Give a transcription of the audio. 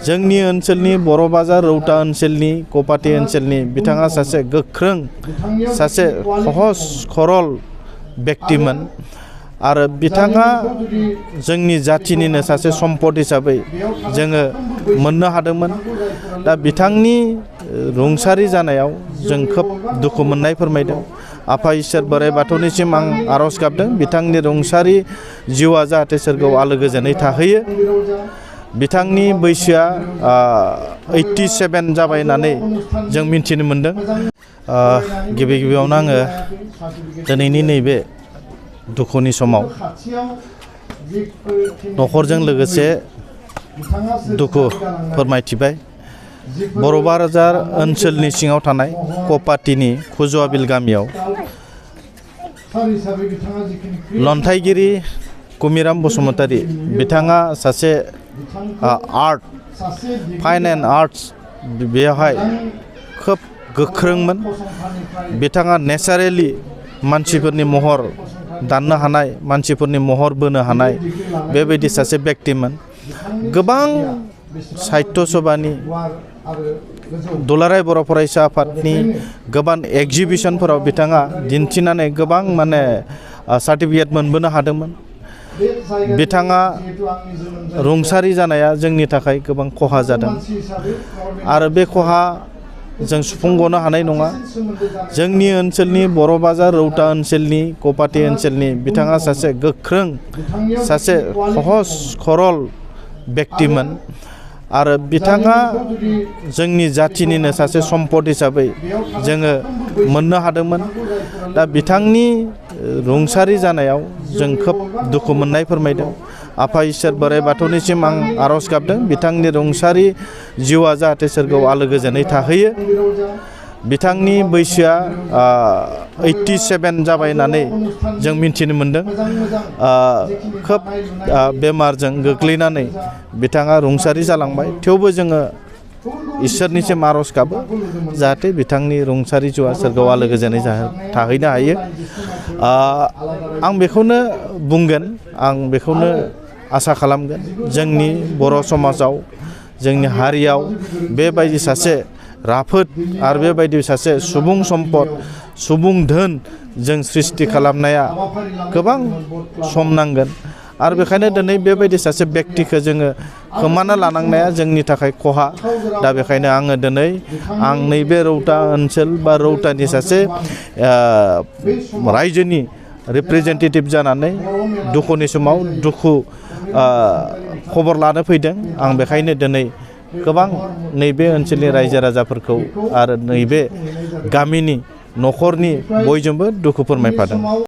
जोंनि ओनसोलनि बर' बाजार रौता ओनसोलनि कपाटी ओनसोलनि बिथाङा सासे गोख्रों सासे सहज सरल व्यक्तिमोन आरो बिथाङा जोंनि जाथिनिनो सासे सम्पद हिसाबै जोङो मोननो हादोंमोन। दा बिथांनि रुंसारि जानायाव जों खोब दुखु मोननाय फोरमायदों। आफा इसोर बोराइ बाथौनिसिम आं आरज गाबदों बिथांनि रुंसारि जिउआ जाहाथे सोरगोआव आलो गोजोनै थाहैयो। बिथांनि बैसोआ 87 जाबाय होननानै जों मिथिनो मोनदों। गिबि गिबियावनो आङो दिनैनि नैबे दुखुनि समाव न'खरजों लोगोसे दुखु फोरमायथिबाय। बर' बाजार ओनसोलनि सिङाव थानाय कपाटीनि खुजुवाबिल गामियाव लन्थाइगिरि कुमिराम बसुमतारी बिथाङा सासे आर्ट फाइन एन्ड आर्ट्स बेवहाय खोब गोख्रोंमोन। बिथाङा नेचारेलि मानसिफोरनि महर दाननो हानाय, मानसिफोरनि महर बोनो हानाय बेबायदि सासे व्यक्तिमोन। गोबां साहित्य सभानि दुलाराय बर' फरायसा आफादनि गोबां एगजिबिसनफोराव बिथाङा दिन्थिनानै गोबां सार्टिफिकेट मोनबोनो हादोंमोन। बिथाङा रुंसारि जानाया जोंनि थाखाय गोबां खहा जादों आरो बे खहा जों सुफुंगनो हानाय नङा। जोंनि ओनसोलनि बर' बाजार रौता ओनसोलनि कपाटी ओनसोलनि बिथाङा सासे गोख्रों सासे सहज सरल व्यक्तिमोन आरो बिथाङा जोंनि जाथिनिनो सासे सम्पद हिसाबै जोङो मोननो हादोंमोन। दा बिथांनि रुंसारि जानायाव जों खोब दुखु मोननाय फोरमायदों। आफा इसोर बोराइ बाथौनिसिम आं आरज गाबदों बिथांनि रुंसारि जिउआ जाहाथे सोरगोआव आलो गोजोनै थाहैयो। बिथांनि बैसोआ 87 जाबाय होननानै जों मिथिनो मोनदों। खोब बेमारजों गोग्लैनानै बिथाङा रुंसारि जालांबाय। थेवबो जोङो इसोरनिसिम आरज गाबो जाहाथे बिथांनि रुंसारि जिउआ सोरगोआव आलो गोजोनै थाहैनो हायो। आं बेखौनो बुंगोन, आं बेखौनो आसा खालामगोन जोंनि बर' समाजाव जोंनि हारियाव बेबायदि सासे राफोद आरो बेबायदि सासे सुबुं सम्पद सुबुं धोन जों सृष्टि खालामनाया गोबां सम नांगोन आरो बेखायनो दिनै बेबायदि सासे व्यक्तिखौ जोङो खोमाना लानांनाया जोंनि थाखाय खहा। दा बेखायनो आङो दिनै आं नैबे रौता ओनसोल बा रौतानि सासे रायजोनि रिप्रेजेन्टेटिभ जानानै दुखुनि समाव दुखु खबर लानो फैदों। आं बेखायनो दिनै गोबां नैबे ओनसोलनि रायजो राजाफोरखौ आरो नैबे गामिनि न'खरनि बयजोंबो दुखु फोरमायफादों।